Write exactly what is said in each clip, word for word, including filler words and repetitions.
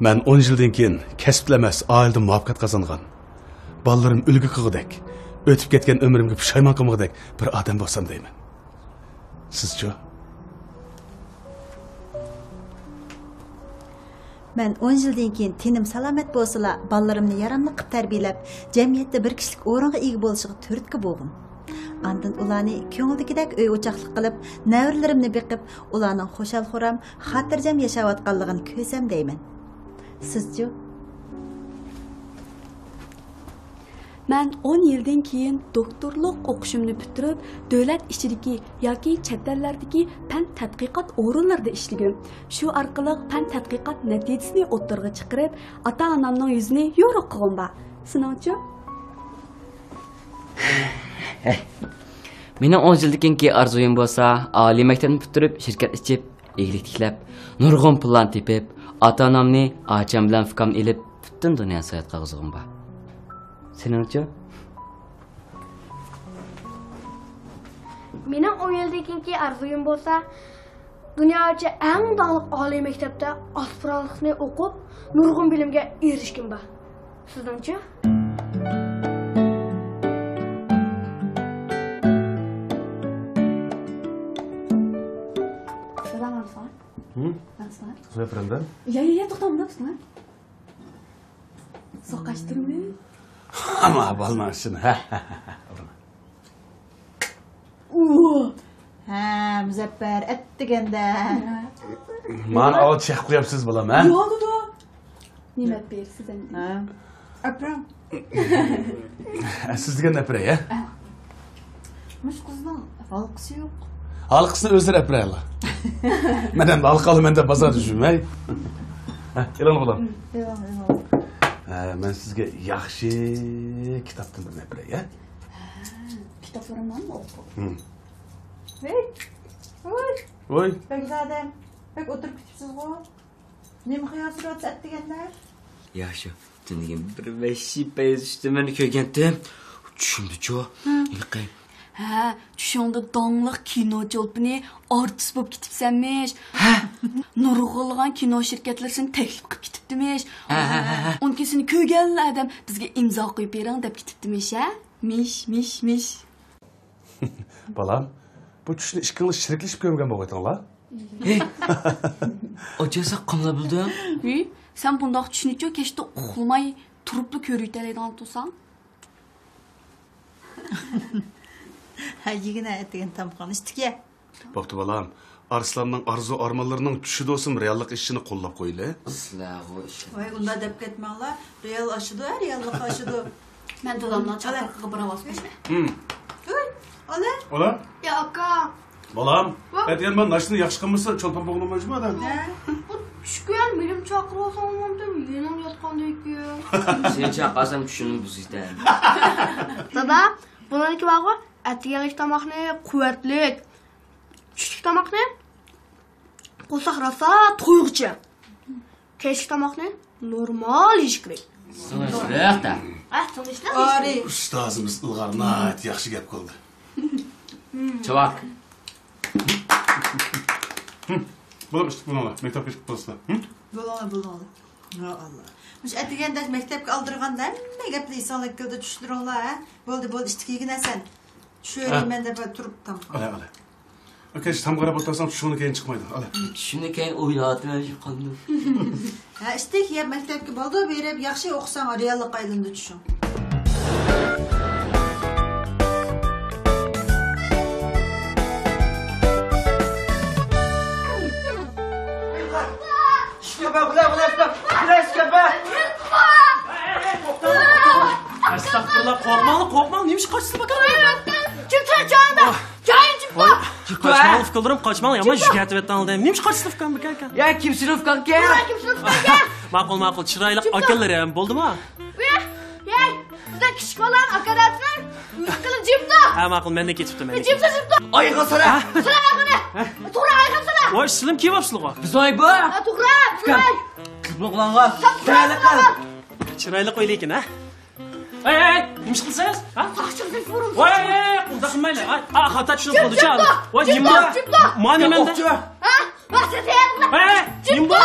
مەن ئون يىلدىن كېيىن كەسىپتىلا ئەمەس، ئائىلىدىمۇ مۇۋەپپەقىيەت قازانغان، بالىلىرىم ئۈلگە قىلغۇدەك، ئۆتۈپ كەتكەن ئۆمرۈمگە پۇشايمان قىلمىغۇدەك بىر ئادەم بولسام دەيمەن. سىزچۇ؟ مەن ئون يىلدىن كېيىن تېنىم سالامەت بولسىلا، بالىلىرىمنى ياراملىق قىلىپ تەربىيەلەپ، جەمئىيەتتە بىر كىشىلىك ئورۇنغا ئىگە بولۇشىغا تۈرتكە بولغۇم. ئاندىن ئۇلارنى كۆڭۈلدىكىدەك ئۆي-ئوچاقلىق قىلىپ، نەۋرىلىرىمنى بېقىپ، ئۇلارنىڭ خۇشال-خۇرام، خاتىرجەم ياشاۋاتقانلىقىنى كۆرسەم دەيمەن. سىزچۇ؟ مەن ئون يىلدىن كېيىن دوكتورلۇق ئوقۇشۇمنى پۈتتۈرۈپ، دۆلەت ئىچىدىكى ياكى چەت ئەللەردىكى پەن تەتقىقات ئورۇنلىرىدا ئىشلىگۈم. شۇ ئارقىلىق پەن تەتقىقات نەتىجىسىنى ئوتتۇرىغا چىقىرىپ، ئاتا-ئانامنىڭ يۈزىنى يورۇق قىلغۇم بار. سېنىڭچۇ؟ مېنىڭ ئون يىلدىن كېيىنكى ئارزۇيۇم بولسا، ئالىي مەكتەپنى پۈتتۈرۈپ، شىركەت ئېچىپ، ئىگىلىك تىكلەپ، نۇرغۇن پۇللارنى تېپىپ، ئاتا-ئانامنى، ئاچام بىلەن ئۇكامنى ئېلىپ، پۈتۈن دۇنيا ساياھەت قىلغۇزغۇم بار. سېنىڭچۇ؟ مېنىڭ ئون يىلدىن كېيىنكى ئارزۇيۇم بولسا، دۇنيا بويىچە ئەڭ داڭلىق ئالىي مەكتەپتە ئاسپىرانتلىقنى ئوقۇپ، نۇرغۇن بىلىمگە ئېرىشكۈم بار. سىزنىڭچۇ؟ دادام، ماڭسىڭا. ھىم؟ ماڭسىڭا. سويا پىرەندە؟ يا، يا، يا، توختا، مۇنداق تۇتۇڭ. سوقاشتۇرمۇ؟ ئەمما بالىنىڭ ئىشىنى. ھە، ھە، ھە، ھە. ئۇ. ھە، مۇزەپپەر، ئەتىگەندە. مانا ئاۋۇ چەك قوياپسىز، بالام، ھە؟ يوق، يوق. نېمە ئەپ بېرىسىز ئەمدى؟ ھە. ئەپرەڭ. سىز دېگەن ئەپرەي، ھە؟ ھە. مۇشۇ قىزنىڭ ھالقىسى يوق. ھالقىسىنى ئۆزلىرى ئەپرەيلا. مەن ئەمدى ھالقا ئالىمەن دەپ بازاردا يۈرمەي. ھە، ئېلىڭ، بالام. ئېلىڭ، ئېلىڭ. ھە، مەن سىزگە ياخشى كىتابتىن بىرنى ئەپرەي، ھە؟ ھە، كىتابلىرىمنى ئوقۇڭ. ھىم. ھەي، ۋوي. ۋوي. بەگزادەم، بەك ئولتۇرۇپ كېتىپسىزغۇ. نېمە خىيال سۈرۈۋاتىسىز ئەتىگەندە؟ يا شۇ، تۈنۈگۈن بىر ۋەھشىي پەيزى چۈشتى، مەن كۆرگەنتىم. چۈشۈمدىچۇ؟ ھە. ھېلىقى. ھە، چۈشۈڭدە داڭلىق كىنو چولپىنى ئارتىس بولۇپ كېتىپسەنمىش. ھە. نۇرغۇنلىغان كىنو شىركەتلىرى سېنى تەكلىپ قىلىپ كېتىپتىمىش. ھە، ھە، ھە، ھە. ئۇنىڭ كېيىن سېنى كۆرگەنلا ئادەم بىزگە ئىمزا قويۇپ بېرىڭ دەپ كېتىپتىمىش، ھە؟ مىش، مىش، مىش. بالام، بۇ چۈشنى ئىككىڭلار شېرىكلىشىپ كۆرمىگەن بولغايتىڭلار. ھېي! ئاچا، سەن قانداق بىلدىڭ؟ ھېي، سەن بۇنداق چۈشنىچۇ كەچتە ئۇخلىماي تۇرۇپلا كۆرۈۋېتەلەيدىغان تۇرساڭ. ھە، يېگىنە ئەتىگەن تامىقىڭنى ئىشتىك يە. بوپتۇ، بالام. ئارسلاننىڭ ئارزۇ-ئارمانلىرىنىڭ چۈشىدە بولسىمۇ رېئاللىققا ئېشىشىنى قوللاپ قويىلى. سىلەرغۇ ئىشلار. ۋاي، ئۇنداق دەپ كەتمەڭلار. رېئال ئاشىدۇ، ھە، رېئاللىققا ئاشىدۇ. مەن دادامنىڭ چاقىرىقىغا بىر ئاۋاز قوشىمەن. ھىم. ھەي، ئالا. ئالا. يا ئاكا. بالام، ۋاي. ئەتىگەن مانا ناشتىنى ياخشى قىلمىسا، چولپان بوغۇلمايدۇ ئادەم. ھە. بۇ چۈشكەن مېنىمۇ چاقىرىۋالساڭ بولمامتى، يېنىڭ ياتقاندىكى. سېنى چاقىرسام چۈشۈڭنى بۇزىسەن. دادا، بۇنىڭكى بارغۇ، ئەتىگەنلىك تاماقنى قۇۋۋەتلىك، چۈشلۈك تاماقنى قورساق راسا تويغۇچە. كەچلىك تاماقنى نورمال يېيىش كېرەك. تىنچلىق دە. ھە، تىنچلىق. ئۇستازىمىز ئىلغار ناھايىتى ياخشى گەپ قىلدى. چاۋاك. بولۇپ ئىشتىك بولۇڭلار. مەكتەپكە چىقىپ قالىسىلەر. بولۇڭلار، بولۇڭلار. يا ئاللا. مۇشۇ ئەتىگەندە مەكتەپكە ئالدىرىغاندا ھەممە گەپلەر ئېسىڭلارغا كېلىدۇ، چۈشلىرىڭلار، ھە؟ بولدى، بولدى، ئىشتىك يېگىنە سەن. چۈشۈرەيمەن دەپ تۇرۇپ تام. ئالە، ئالە. ئاكا، تام قاراپ ئولتۇرساڭ چۈشۈڭنى كېيىن چىقمايدۇ. ئالە. چۈشۈمنى كېيىن ئويلاۋاتىمەن شۇ قانداق. ھە، ئىشتىك يەپ مەكتەپكە بالدۇر بېرىپ، ياخشى ئوقۇساڭ، رېئاللىققا ئايلىنىدۇ چۈشۈڭ. ئەستەغپۇرۇللا، قورقماڭ، قورقماڭ، نېمە ئىش قاچىسىز ئاكا؟ جىم تۇر، جايىڭدا، جايىڭدا جىم تۇر. قاچماڭ، ئۇكىلىرىم، قاچماڭ، يامان شىكايەت ئەتىۋەتتىڭ. نېمە ئىش قاچىسىز ئۇكام، ئاكا؟ يا، كىم سېنىڭ ئۇكاڭ ئىكەن؟ كىم سېنىڭ ئۇكاڭ ئىكەن؟ ماقۇل، ماقۇل، چىرايلىق ئاكىلىرىم، بولدىما؟ ۋەي، ۋەي، بىزدە كىچىك بالام ئاكا دەپسىز. ئۆزى قىلىپ جىم تۇر. ھە، ماقۇل، مەن دە كېتىپتىمەن. جىم تۇر، جىم تۇر. ئايىغىڭ سالا. سالا ئايىغىڭنى. توغرا ئايىغىڭنى سالا. ۋاي، سىلىم كىيىۋاپسىزغۇ؟ بىز ئايبۇ. ھە، توغرا، بىز ئاي. قىزمۇقلانغا. چىرايلىق قىل. چىرايلىق ئوينايكەن، ھە؟ ئەي، ئەي، ئەي، نېمە ئىش قىلىسىز؟ ھە؟ ساقچىلىق تېلېفونۇم. ۋاي، ئەي، ئەي، ئۇنداق قىلمايلى. ئاي، ئا، خاتا چۈشىنىپ قالدىچۇ. ۋاي، نېمە؟ مانا نېمە؟ ۋاي، ئەي، ئەي، نېمە؟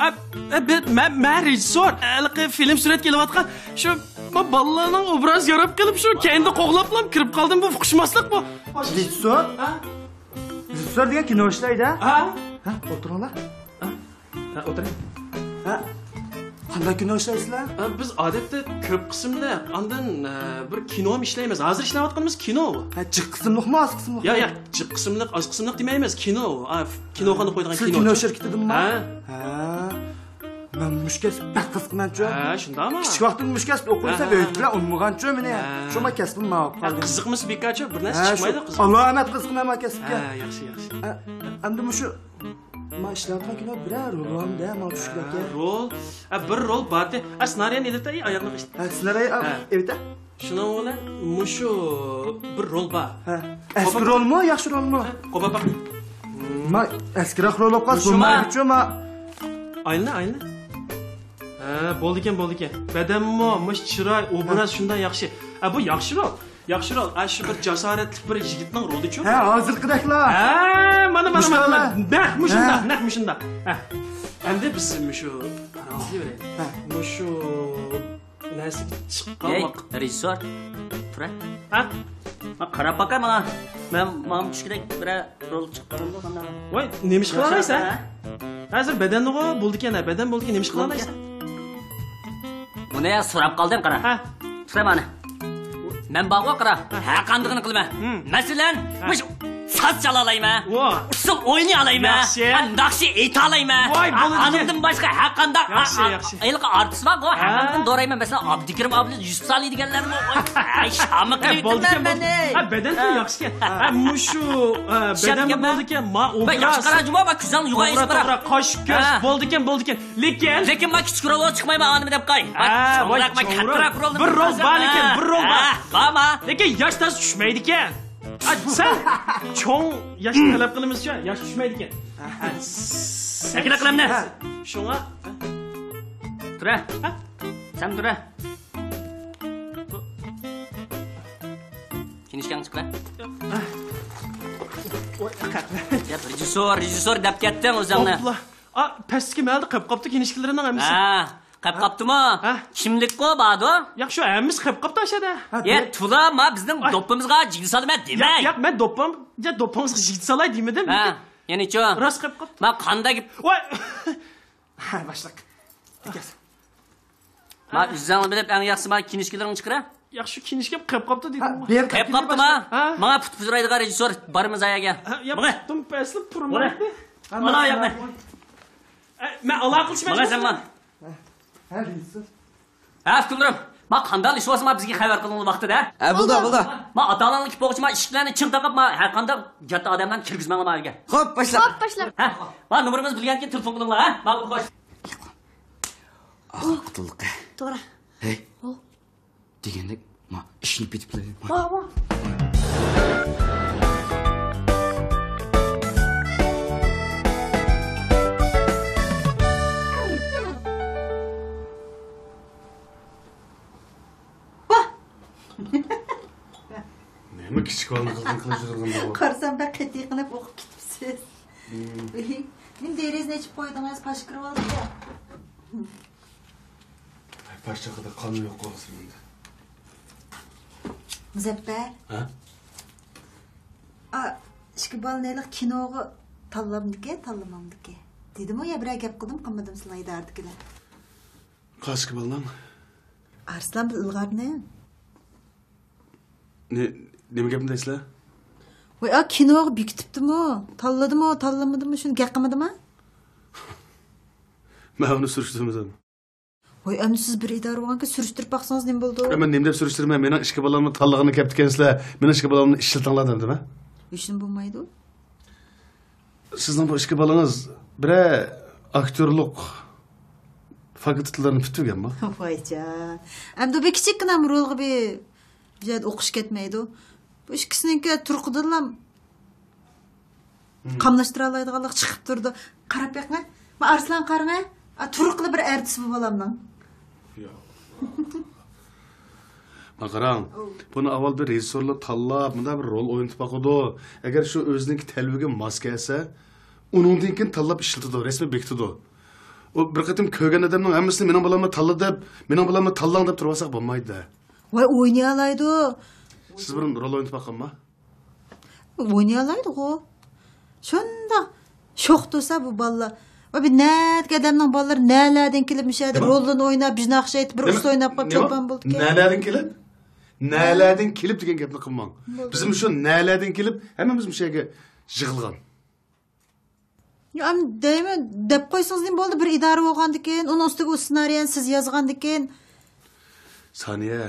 ئە، ئە، بە-، مە-، مەن رېژىسسور. ھېلىقى فىلىم سۈرەتكە ئېلىۋاتقان شۇ، ما بالىلارنىڭ ئوبرازى ياراپ قېلىپ، شۇ كەينىدە قوغلاپلا كىرىپ قالدىم. بۇ ئۇقۇشماسلىق بۇ. رېژىسسور؟ ھە؟ رېژىسسور دېگەن كىنو ئىشلەيدۇ. ھە؟ ھە، ئولتۇرۇڭلار. ھە؟ ھە، ئولتۇرۇڭ. ھە؟ قانداق كىنو ئىشلەيسىلەر؟ ھە، بىز ئادەتتە كۆپ قىسىملىق، ئاندىن، ئە، بىر كىنومۇ ئىشلەيمىز. ھازىر ئىشلەۋاتقىنىمىز كىنو. ھە، جىق قىسىملىقمۇ، ئاز قىسىملىقمۇ؟ ياق، ياق، جىق قىسىملىق، ئاز قىسىملىق دېمەيمىز، كىنو. ئا، كىنوخانىدا قويىدىغان كىنو. سىز كىنو شىركىتىدىنمۇ؟ ھە. ھە. مەن مۇشۇ كەسىپ بەك قىزىقىمەنچۇ. ھە، شۇنداقمۇ؟ كىچىك ۋاقتىمدا مۇشۇ كەسىپتە ئوقۇيسام، ھە، ھە، ئۆيدىكىلەر ئۇنىمىغانچۇ مېنى. ھە. شۇڭا كەسپىم ماڭىپ قالدى. قىزىقمىسا بىكارچۇ، بىر نەرسە چىقمايدۇ، قىزىق. ئالامەت قىزىقىمەن مانا كەسىپكە. ھە، ياخشى، ياخشى. ھە، ئەمدى مۇشۇ ما ئىشلەۋاتقان كىنو بىرەر رول بارمىدى، ھە، ماڭا چۈشكۈدەككەن. ھە، رول؟ ھە، بىر رول باردى. ھە، سېنارىيەنى ئېلىۋېتەي، ئاياغنى. ھە، سېنارىيە، ئا، ھە، ئېلىۋېتە. شۇنىڭ بىلەن مۇشۇ بىر رول بار. ھە. ئەسكى رولمۇ، ياخشى رولمۇ؟ ھە، قوباپ باقىڭ. ما ئەسكىراق رول بولۇپ قالسا بولمايدۇچۇ، ما. ئايلىنە، ئايلىنە. ھە، بولىدىكەن، بولىدىكەن. بەدەنمۇ، مۇشۇ چىراي، ئوبراز شۇنداق ياخشى. ھە، بۇ ياخشى رول. ياخشى رول. ئا، شۇ بىر جاسارەتلىك بىر يىگىتنىڭ رولىچۇ. ھە، ھازىرقىدەكلا. ھە، مانا، مانا، مانا، مانا. نەق مۇشۇنداق، نەق مۇشۇنداق. ھە. ئەمدى بىز مۇشۇ، قاراڭ، ھە، مۇشۇ نەرسىگە چىققان ۋاقىت. رېژىسسور، تۇرە. ھە؟ ما قاراپ باقاي ماڭا. مەن، ماڭا چۈشكۈدەك بىرەر رول چىقىپ قالامدۇ قانداق؟ ۋاي، نېمە ئىش قىلالايسەن؟ ھە؟ ھازىر بەدەننىغۇ بولىدىكەن، ھە، بەدەن بولىدىكەن، نېمە ئىش قىلالايسەن؟ بۇنى سوراپ قالدىم، قارا. ھە. تۇرە مانا. مەن بارغۇ، قارا. ھە. ھەرقاندىقىنى قىلىمەن. ھىم. مەسىلەن، ھە، مۇشۇ ساز چالالايمەن. ۋا. ئۇسسۇل ئوينىيالايمەن. ياخشى. ھە، ناخشا ئېيتالايمەن. ۋاي، ھە، بولىدىكەن. ئانىڭدىن باشقا ھەرقانداق، ياخشى، ھە، ياخشى. ھېلىقى ئارتىس بارغۇ، ھە، ھەرقاندىقىنى دورايمەن. مەسىلەن، ئابدۇكېرىم ئابلىز، يۈسۈپ سالى دېگەنلەرمۇ، ۋاي، شامى قىلىۋېتىمەن مەن. ھە، بولىدىكەن، بولىدىكەن. ھە، بەدەن ياخشىكەن. ھە، مۇشۇ، ھە، بەدەن بولىدىكەن، ما ئوبراز. ياخشى قارا، جۇما، ما كۆزۈڭنى يوغان ئېچىپ قارا. قاش، كۆز، ھە، بولىدىكەن، بولىدىكەن. لېكىن، لېكىن ما كىچىك رول چىقمايمەن ئانىمەن دەپ قاي. ھە، ۋاي، چوڭراق، ما چوڭراق. كاتتىراق رول. بىر رول بار، لېكىن بىر رول بار. ھە، بارما؟ لېكىن ياش تازا چۈشمەيدىكەن. ھە، سەن چوڭ ياشنى تەلەپ قىلىمىزچۇ، ياش چۈشمەيدىكەن. ھە، سەكرە قىلامنى. ھە. شۇڭا. تۇرە. ھە؟ سەن تۇرە. كىنىشكاڭ چىقىرە. ھە. يا، رېژىسسور، رېژىسسور دەپ كەتتىڭ ئۆزۈڭنى. ئا، پەستىكى مەھەلدە قېلىپ قاپتۇ كىنىشكىلىرىنىڭ ھەممىسى. ھە، قېلىپ قاپتىمۇ؟ ھە. كىملىكقۇ بارىدۇ؟ ياق، شۇ ھەممىسى قېلىپ قاپتۇ ئاشەدە. يا، تولا، ما بىزنىڭ دوپپىمىزغا جىگدە سالىمەن دېمەي. ياق، ياق، مەن دوپپام، يا، دوپپىڭىزغا جىگدە سالاي دېمىدىم. ھە، يەنىچۇ؟ راست قېلىپ قاپتۇ. ما قانداق گەپ؟ ۋاي! ھە، باشلىق. ما ئۆزۈڭنى بىلىپ ئەڭ ياخشىسى ما كىنىشكىلىرىڭنى چىقىرە. ياق، شۇ كىنىشكام قېلىپ قاپتۇ دېدىم. قېلىپ قاپتۇما؟ ھە. ماڭا پۇت پۇزرايدىغان رېژىسسور بارمىز ئاياگە. ھە، ياق، پۇتۇم پەسلىپ پۇرىمايدۇ. مانا ئاياقنى. ئە، مەن ئالاقە قىلىشمايمەن. ماڭا سەن ما. ھە، رېژىسسور. ھە، ئۇكىلىرىم. ما قانداق ئىش بولسا ما بىزگە خەۋەر قىلىڭلار ۋاقتىدا. ھە، بولدى، بولدى. ما ئاتا-ئاناڭلار كېلىپ بولغۇچە ما ئىشىكلەرنى چىڭ تاقاپ ما ھەر قانداق جاتا ئادەملەرنى كىرگۈزمەڭلار ما ئۆيگە. خوپ، باشلىق. خوپ، باشلىق. ھە، ما نومۇرىمىزنى بىلگەندىن كېيىن تېلېفون قىلىڭلار، ھە؟ ماقۇل، خوش. ئاھ، قۇتۇلدۇق. توغرا. ھەي. دېگەندەك، ما ئىشنى پېتىپ قىلايلى. ۋا، ۋا. ۋا. نېمە كىچىك بالىنى قىزغىن قىلىپ يۈرگەن بۇ؟ قارىسام، بەك قېتىي قىلىپ ئوقۇپ كېتىپسىز. ھىم. نېمە دېرىزىنى ئېچىپ قويدىڭىز، پاش كىرىۋالدى. پاش چاقىدا قانمۇ يوق قالسۇن ئەمدى. مۇزەپپەر. ھە؟ ئا، ئىككى بالىنى ھېلىقى كىنوغا تاللامدىكى، تاللىمامدىكى؟ دېدىمۇ يا بىرەر گەپ قىلدىم، قىلمىدىم سىلەر ئىدارىدىكىلەر؟ قايسى ئىككى بالىنىڭ؟ ئارسلان بىلەن ئىلغارنىڭ. نېمە گەپنى دەيسىلەر؟ ۋاي، ئا، كىنوغا بېكىتىپتىمۇ، تاللىدىمۇ، تاللىمىدىمۇ، شۇنى گەپ قىلمىدىما؟ مەن ئۇنى سۈرۈشتۈرمىدىم. ۋاي، ئەمدى سىز بىر ئىدارە بولغانكەن، سۈرۈشتۈرۈپ باقسىڭىز نېمە بولىدۇ؟ ئە، مەن نېمە دەپ سۈرۈشتۈرىمەن؟ مېنىڭ ئىككى بالامنى تاللىغىنى كەپتىكەنسىلەر، مېنىڭ ئىككى بالامنى ئىشلىتىڭلار دېمىدىم، ھە؟ ھېچنېمە بولمايدۇ. سىزنىڭ بۇ ئىككى بالىڭىز بىرەر ئاكتيورلۇق فاكۇلتېتلىرىنى پۈتتۈرگەنمۇ؟ ۋايجان، ئەمدى بىر كىچىككىنە رولغا بىر، بىر يەردە ئوقۇش كەتمەيدۇ. بۇ ئىككىسىنىڭكى تۇرقىدىنلا قاملاشتۇرالايدىغانلىق چىقىپ تۇرىدۇ. قاراپ بېقىڭە. ما ئارسلان قارىڭە. ئا، تۇرقىلا بىر ئەرتىس بۇ بالامنىڭ. يا. ما قاراڭ. بۇنى ئاۋۋال بىر رېژىسسورلار تاللاپ، مۇنداق بىر رول ئوينىتىپ باقىدۇ. ئەگەر شۇ ئۆزىنىڭكى تەلىپىگە ماس كەلسە، ئۇنىڭدىن كېيىن تاللاپ ئىشلىتىدۇ، رەسمىي بېكىتىدۇ. ئۇ بىر قېتىم كۆرگەن ئادەمنىڭ ھەممىسىنى مېنىڭ بالامنى تاللا دەپ، مېنىڭ بالامنى تاللاڭ دەپ تۇرۇۋالساق بولمايدۇ-دە. ۋاي، ئوينىيالايدۇ. سىز بۇرۇن رول ئوينىتىپ باققانما؟ ئوينىيالايدىغۇ. شۇنداق شوخ تۇرسا بۇ بالىلار. ۋاي، بۇ نەدىكى ئادەمنىڭ بالىلىرى نەلەردىن كېلىپ مۇشۇ يەردە نېمە؟ روللىرىنى ئويناپ، بىز ناخشا ئېيتىپ، بىر نېمە؟ ئۇستا ئويناپ قاپ نېمە؟ چولپان بولىدىكەن. نەلەردىن كېلىپ؟ نەلەردىن كېلىپ دېگەن گەپنى قىلماڭ. بولدى. بىزمۇ شۇ نەلەردىن كېلىپ ھەممىمىز مۇشۇ يەرگە يىغىلغان. يا، ئەمدى دەيمەن، دەپ قويسىڭىز نېمە بولدى؟ بىر ئىدارە بولغاندىكىن، ئۇنىڭ ئۈستىگە ئۇ سېنارىيەنى سىز يازغاندىكىن. سانىيە،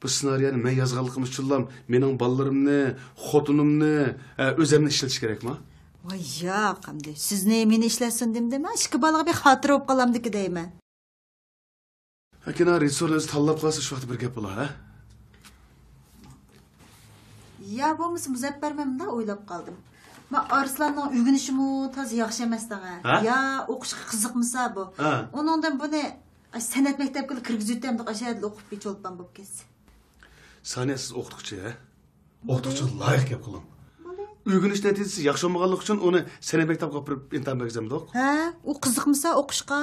بۇ سېنارىيەنى مەن يازغانلىقىم ئۈچۈنلا مېنىڭ بالىلىرىمنى، خوتۇنۇمنى، ئە، ئۆزەمنى ئىشلىتىش كېرەكما؟ ۋاي ياق، ئەمدى سىزنى، مېنى ئىشلەتسۇن دېمىدىم، ئىككى بالىغا بىر خاتىرە بولۇپ قالامدىكى دەيمەن. لېكىن رېژىسسور ئۆزى تاللاپ قالسا، شۇ ۋاقىتتا بىر گەپ بولا، ھە؟ يا بولمىسا، مۇزەپپەر، مەن مۇنداق ئويلاپ قالدىم. ما ئارسلاننىڭ ئۆگىنىشىمۇ تازا ياخشى ئەمەس دەڭە. ھە؟ يا ئوقۇشقا قىزىقمىسا بۇ. ھە. ئۇنىڭدىن بۇنى، ئاي، سەنئەت مەكتەپكىلا كىرگۈزۈۋېتەي، ئاشۇ يەردىلا ئوقۇپ بىر چولپان بولۇپ كەتسە. سانىيە، سىز ئوقۇتقۇچى، ھە؟ بولدى. ئوقۇتقۇچىغا لايىق گەپ قىلىڭ. بولدى. ئۆگىنىش نەتىجىسى ياخشى بولمىغانلىقى ئۈچۈن ئۇنى سەنئەت مەكتەپكە ئاپىرىپ ئىمتىھان بەرگۈزەمدۇق؟ ھە، ئۇ قىزىقمىسا ئوقۇشقا.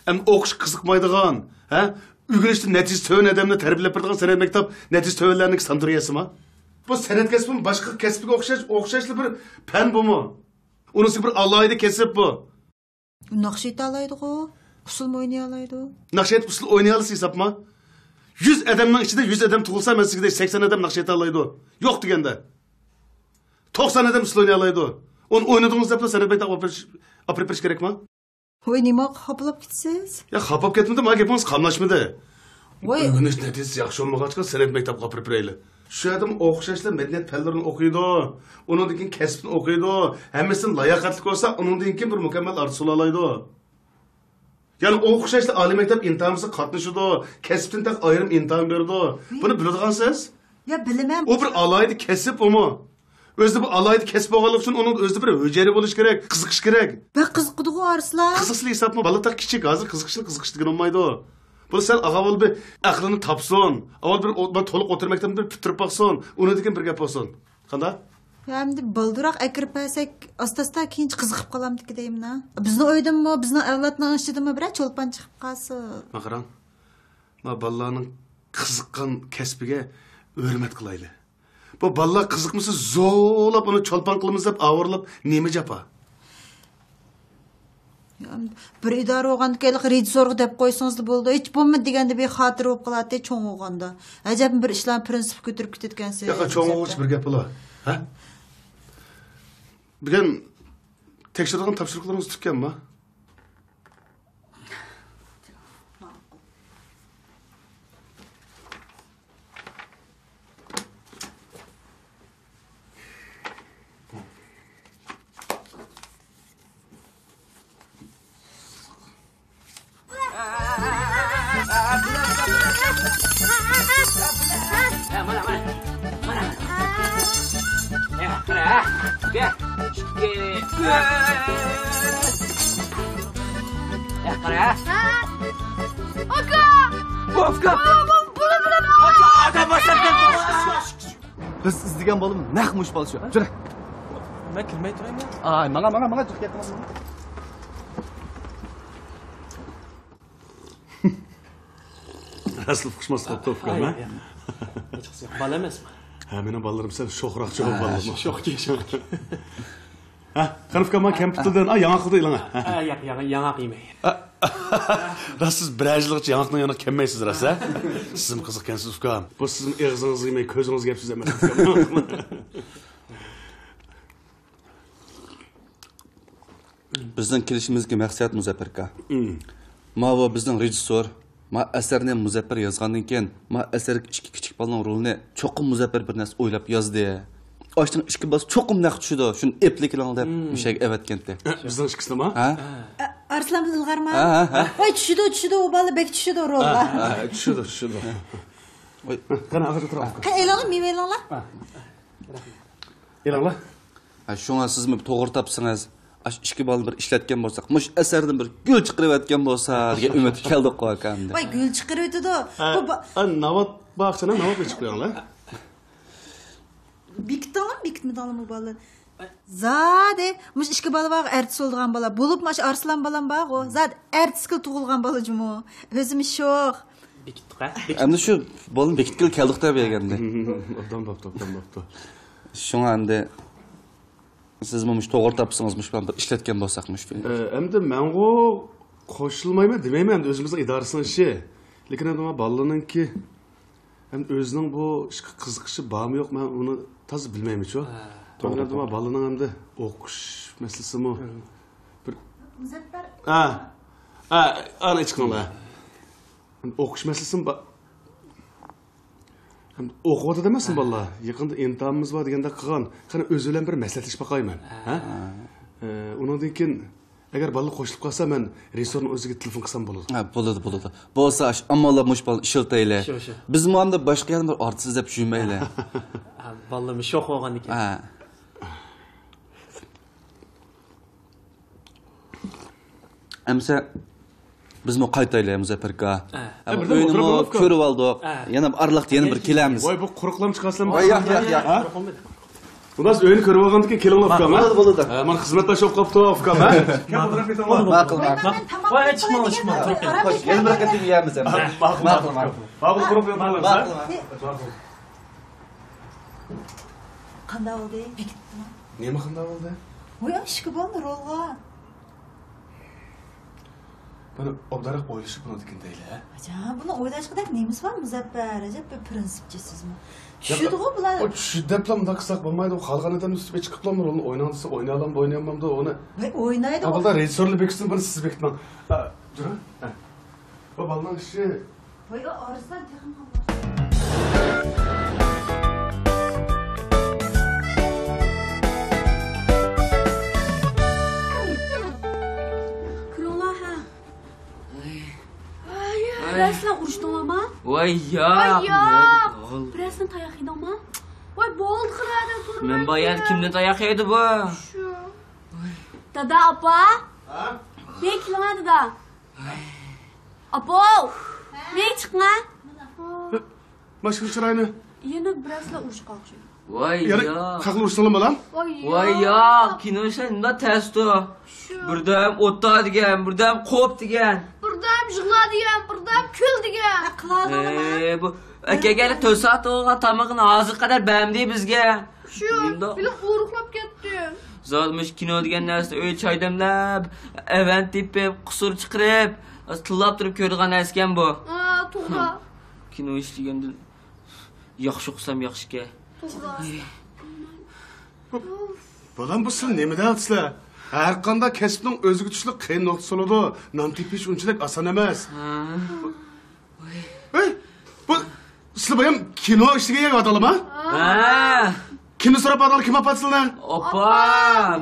ئەمدى ئوقۇشقا قىزىقمايدىغان، ھە؟ ئۆگىنىشتە نەتىجىسى تۆۋەن ئادەمنى تەربىيەلەپ بېرىدىغان سەنئەت مەكتەپ نەتىجىسى تۆۋەنلەرنىڭكى ساندۇرۇيەسىما؟ بۇ سەنئەت كەسپىمۇ باشقا كەسىپكە ئوخشاش، ئوخشاشلا بىر پەن بۇمۇ. ئۇنىڭ ئۈستىگە بىر ئالاھىدە كەسىپ بۇ. ناخشا ئېيتالايدىغۇ، ئۇسسۇلمۇ ئوينىيالايدۇ. ناخشا ئېيتىپ ئۇسسۇل ئوينىيالىسا ھېسابما؟ يۈز ئادەمنىڭ ئىچىدە يۈز ئادەم تۇغۇلسا، مەن سىزگىدەك سەكسەن ئادەم ناخشا ئېيتالايدۇ. يوق دېگەندە. توقسان ئادەم ئۇسسۇل ئوينىيالايدۇ. ئۇنى ئوينىدىڭىز دەپلا سەنئەت مەكتەپكە ئاپىرىپ، ئاپىرىپ بېرىش كېرەكما؟ ۋاي، نېمە خاپىلاپ كېتىسىز؟ يا، خاپىلاپ كەتمىدىم، ھە، گېپىڭىز قاملاشمىدى. ۋاي. ئۆگىنىش نەتىجىسى ياخشى بولمىغاچقا، سەنئەت مەكتەپكە ئاپىرىپ بېرەيلى. شۇ يەردىمۇ ئوخشاشلا مەدەنىيەت پەنلىرىنى ئوقۇيدۇ، ئۇنىڭدىن كېيىن كەسىپنى ئوقۇيدۇ، ھەممىسىدىن لاياقەتلىك بولسا، ئۇنىڭدىن كېيىن بىر مۇكەممەل ئارتىس بولالايدۇ. يەنى ئوخشاشلا ئالىي مەكتەپ ئىمتىھانىمىزغا قاتنىشىدۇ، كەسىپتىن تېخى ئايرىم ئىمتىھان بېرىدۇ. بۇنى بىلىدىغانسىز؟ يا، بىلىمەن. ئۇ بىر ئالاھىدە كەسىپ ئۇمۇ. ئۆزىدە بۇ ئالاھىدە كەسىپ بولغانلىقى ئۈچۈن ئۇنىڭ ئۆزىدە بىر ھۈجەيرە بولۇشى كېرەك، قىزىقىشى كېرەك. بەك قىزىقىدىغۇ ئارسلان. قىزىقسىلا ھېسابمۇ، بالا تېخى كىچىك، ھازىر قىزىقىشلا قىزىقىش دېگىنى بولمايدۇ. بۇ سەل ئاغا بولۇپ بىر ئەقلىنى تاپسۇن. ئاۋۋال بىر ئو-، بىر تولۇق ئوتتۇرا مەكتەپنى بىر پۈتتۈرۈپ باقسۇن. ئۇنىڭدىن كېيىن بىر گەپ بولسۇن. قانداق؟ يا، ئەمدى بالدۇراق ئەكىرىپ بەرسەك، ئاستا-ئاستا كېيىنچە قىزىقىپ قالامدىكى دەيمەن. بىزنىڭ ئۆيدىنمۇ، بىزنىڭ ئەۋلادنىڭ ئىچىدىمۇ بىرەر چولپان چىقىپ قالسا. مانا قاراڭ، ما بالىلارنىڭ قىزىققان كەسپىگە ھۆرمەت قىلايلى. بۇ بالىلار قىزىقمىسا، زورلاپ ئۇنى چولپان قىلىمىز دەپ ئاۋارىلاپ نېمە جاپا؟ يا، بىر ئىدارە بولغاندىكىن رېژىسسورغا دەپ قويسىڭىزلا بولىدۇ. ھېچ بولمىدى دېگەندە بىر خاتىرە بولۇپ قالاتتى چوڭ بولغاندا. ئەجەبمۇ بىر ئىشلارنى پرىنسىپ كۆتۈرۈپ كېتىدىكەنسىز. ياق، چوڭ بولغۇچە بىر گەپ بولا. ھە؟ بۈگۈن تەكشۈرىدىغان تاپشۇرۇقلىرىڭىز پۈتكەنما؟ ئاكا! ئاكا! بۇلا، بۇلا، بۇلا! ئاكا، ئادەم باشلاپ كەتتى! بىز ئىزدىگەن بالىمۇ نەق مۇشۇ بالا شۇ. جۈرە. مەن كىرمەي تۇرايمەن. ئاي، ماڭا، ماڭا، ماڭا، جىق گەپ قىلماڭ. ئەسلى ئۇقۇشماسلىق بوپتۇ، ئۇكام، ھە؟ ھېچقىسى يوق. بالا ئەمەسمۇ؟ ھە، مېنىڭ بالىلىرىم سەل شوخراقچە بولۇپ قالدىمۇ. شوخكى، شوخكى. ھە، قېنى ئۇكام، ماڭا كەمپۈت تۇتۇڭ، ئا، ياڭاقلىقتا ئېلىڭ، ھە. ھە، ياق، ياق، ياڭاق يېمەي. راست، سىز بىرەر يىلغىچە ياڭاقنىڭ يېنىغا كەلمەيسىز، راست، ھە؟ سىزمۇ قىزىقكەنسىز، ئۇكام. بۇ سىزمۇ ئېغىزىڭىزغا يېمەي، كۆزىڭىزگە يەپ سۆزلەمەسلىك، ئۇكام. بىزنىڭ كېلىشىمىزدىكى مەقسەت، مۇزەپپەر ئاكا. مم. ماۋۇ بىزنىڭ رېژىسسور، ما ئەسەرنى مۇزەپپەر يازغاندىن كېيىن، ما ئەسەردىكى ئىككى كىچىك بالىنىڭ رولىنى چوقۇم مۇزەپپەر بىر نەرسە ئويلاپ يازدى. ئاشۇنىڭ ئىككى بالىسى چوقۇم نەق چۈشىدۇ، شۇنى ئېلىپ كېلىڭ دەپ مم. مۇشۇ يەرگە ئەۋەتكەنتى. ئە، بىزنىڭ ئىككىسىنىما؟ ھە؟ ئە، ئارسلان بىلەن ئىلغارما؟ ھە، ھە، ھە. ۋاي، چۈشىدۇ، چۈشىدۇ، ئۇ بالا بەك چۈشىدۇ رولغا. ھە، ھە، چۈشىدۇ، چۈشىدۇ. ۋاي. قېنى، ئاغزىغا تۇرۇڭ. قېنى، ئېلىڭلار، مېۋە ئېلىڭلار. ئېلىڭلار. ھە، شۇڭا سىزمۇ بىر توغرا تاپسىڭىز، ئاشۇ ئىككى بالىنى بىر ئىشلەتكەن بولساق، مۇشۇ ئەسەردىن بىر گۈل چىقىرىۋەتكەن بولسا دېگەن ئۈمىدكە كەلدۇققۇ، ئاكا، ئەمدى. ۋاي، گۈل چىقىرىۋېتىدۇ. ھە، بۇ با- ھە، ناۋات باغچىنى ناۋات بېكىتىپ قويۇڭلار. بېكىتتىڭلارمۇ، بېكىتمىدىڭلارمۇ بالىلار؟ زادى مۇشۇ ئىككى بالا بارغۇ، ئارتىس بولىدىغان بالا. بولۇپمۇ ئاشۇ ئارسلان بالام بارغۇ، زادى ئارتىسكىلا تۇغۇلغان بالا جۇمۇ. ئۆزىمۇ شوخ. بېكىتتۇق ھە؟ ئەمدى شۇ بالىنى بېكىتكىلى كەلدۇق دە بەرگەندە. ئوبدان بوپتۇ، ئوبدان بوپتۇ. شۇڭا ئەمدى سىزمۇ مۇشۇ توغرا تاپسىڭىز، مۇشۇ بىلەن بىر ئىشلەتكەن بولساق مۇشۇ. ئە، ئەمدى مەنغۇ قوشۇلمايمەن دېمەيمەن، ئەمدى ئۆزىمىزنىڭ ئىدارىسىنىڭ ئىشى. لېكىن ئەمدى مانا بالىنىڭكى ئەمدى ئۆزىنىڭ بۇ ئىشقا قىزىقىشى بارمۇ يوقمۇ، مەن ئۇنى تازا بىلمەيمەنچۇ. ھە. توغرا، توغرا. بالىنىڭ ئەمدى ئوقۇش مەسىلىسىمۇ بىر. مۇزەپپەر. ھە. ھە، ئانا ئىچكىڭلار. ئوقۇش مەسىلىسىمۇ بار. ئوقۇۋاتىدۇ ئەمەسمۇ بالىلار؟ يېقىندا ئىمتىھانىمىز بار دېگەندەك قىلغان. قېنى ئۆزى بىلەن بىر مەسلىھەتلىشىپ باقايمەن. ھە؟ ئە، ئۇنىڭدىن كېيىن ئەگەر بالىلار قوشۇلۇپ قالسا، مەن رېژىسسورنىڭ ئۆزىگە تېلېفون قىلسام بولىدۇ. ھە، بولىدۇ، بولىدۇ. بولسا ئاشۇ ئامانلار مۇشۇ بالىنى ئىشلىتەيلى. شۇ، شۇ. بىزمۇ ئاندا باشقا يەنە بىر ئارتىس ئىزدەپ يۈرمەيلى. ھە، بالىلىرىمىز شوخ بولغاندىكىن. ھە. ئەمسە بىزمۇ قايتايلى، مۇزەپپەر ئاكا. ھە. ئەمما ئۆينىمۇ كۆرۈۋالدۇق. ھە. يەنە ئارىلىقتا يەنە بىر كېلەمىز. ۋاي، بۇ قۇرۇقلام چىقارسام. ۋاي، ياق، ياق، ياق. خۇداس ئۆينى كۆرۈۋالغاندىن كېيىن كېلىڭلار ئۇكام، ھە؟ بولىدۇ، بولىدۇ. ھە، مانا خىزمەتداش بولۇپ قاپتۇ ئۇكام، ھە؟ ماقۇل، ماقۇل. ۋاي، چىقماڭ، چىقماڭ. خوش، يەنە بىر قېتىم يەيمىز ئەمدى. ماقۇل، ماقۇل. ماقۇل، قۇرۇق يول. ماقۇل. قانداق بولدى؟ بېكىتتىڭ؟ نېمە قانداق بولدى؟ ۋاي، ئىككى بالىنى رولغا. بۇنى ئوبدانراق ئويلىشىپ بولىدىكەن دەيلى، ھە؟ ئاجا، بۇنى ئويلاشقۇدەك نېمىسى بار مۇزەپپەر؟ ئەجەب بىر پىرىنسىپچى سىزمۇ. چۈشىدىغۇ بۇلار. ئۇ چۈشىدۇ دەپلا مۇنداق قىلساق بولمايدۇ. خالىغان ئادەم ئۈستىگە چىقىپلا رولنى ئويناڭ دېسە ئوينايالامدۇ، ئوينىيالمامدۇ ئۇنى. ۋاي، ئوينايدۇ. ھە، بۇلار رېژىسسورلار بېكىتسۇن، بۇنى سىز بېكىتمەڭ. ھە، جۇرا. ھە. بۇ بالىنىڭ ئىشى. ۋاي، ئارسلان تېخىمۇ. كىرىڭلار، ھە. ۋاي، بىرەرسىلەر ئۇرۇشتۇڭلارما؟ ۋاي، ياق. ۋاي، ياق. بىرەرسىلەر تاياق يېدىڭما؟ ۋاي، بولدى، قىلىۋەردىڭ، تۇرۇپ. مەن بار يەردە كىمدىن تاياق يەيدۇ بۇ؟ شۇ. دادا، ئاپا. ھە؟ بېرى كېلىڭە، دادا. ئاپا، بېرى چىقىڭە. ماشىنا چىراينى. يەنە بىرەرسىلەر ئۇرۇشقا ئوخشايدۇ. ۋاي، ياق. قاقلا ئۇرۇشسىڭلار بالام. ۋاي، ياق. كىنو ئىشلار نېمىلا تەستۇ. شۇ. بىردەم ئوتتا دېگەن، بىردەم قوپ دېگەن. بىردەم يىغلا دېگەن، بىردەم كۈل دېگەن. ئە، بۇ ئەكەلگەنلىك تۆت سائەت بولغان تامىقىنى ھازىرغا قەدەر بەرمىدى بىزگە. شۇ، بىلىم ئورۇقلاپ كەتتى. زادى مۇشۇ كىنو دېگەن نەرسە ئۆي چاي دەملەپ، ئەۋەن تېپىپ، قۇسۇر چىقىرىپ، تىللاپ تۇرۇپ كۆرىدىغان نەرسىكەن بۇ. ھە، توغرا. كىنو ئىشلىگەندىن ياخشى ئوقۇسام ياخشىكەن. توغرا. بالام، بۇ سىلەر نېمە دەۋاتىسىلەر؟ ھەر قانداق كەسىپنىڭ ئۆزىگە تۇشلۇق قىيىن نۇقتىسى بولىدۇ. نان تېپىش ئۇنچىلىك ئاسان ئەمەس. ھە. ھەي، بۇ سىلەر بايام كىنو ئىشلىگەن يەرگە باراتىڭلارما؟ ھە. كىمنى سوراپ باراتىڭلار، كىم ئاپا سىلەرنى؟ ئاپام.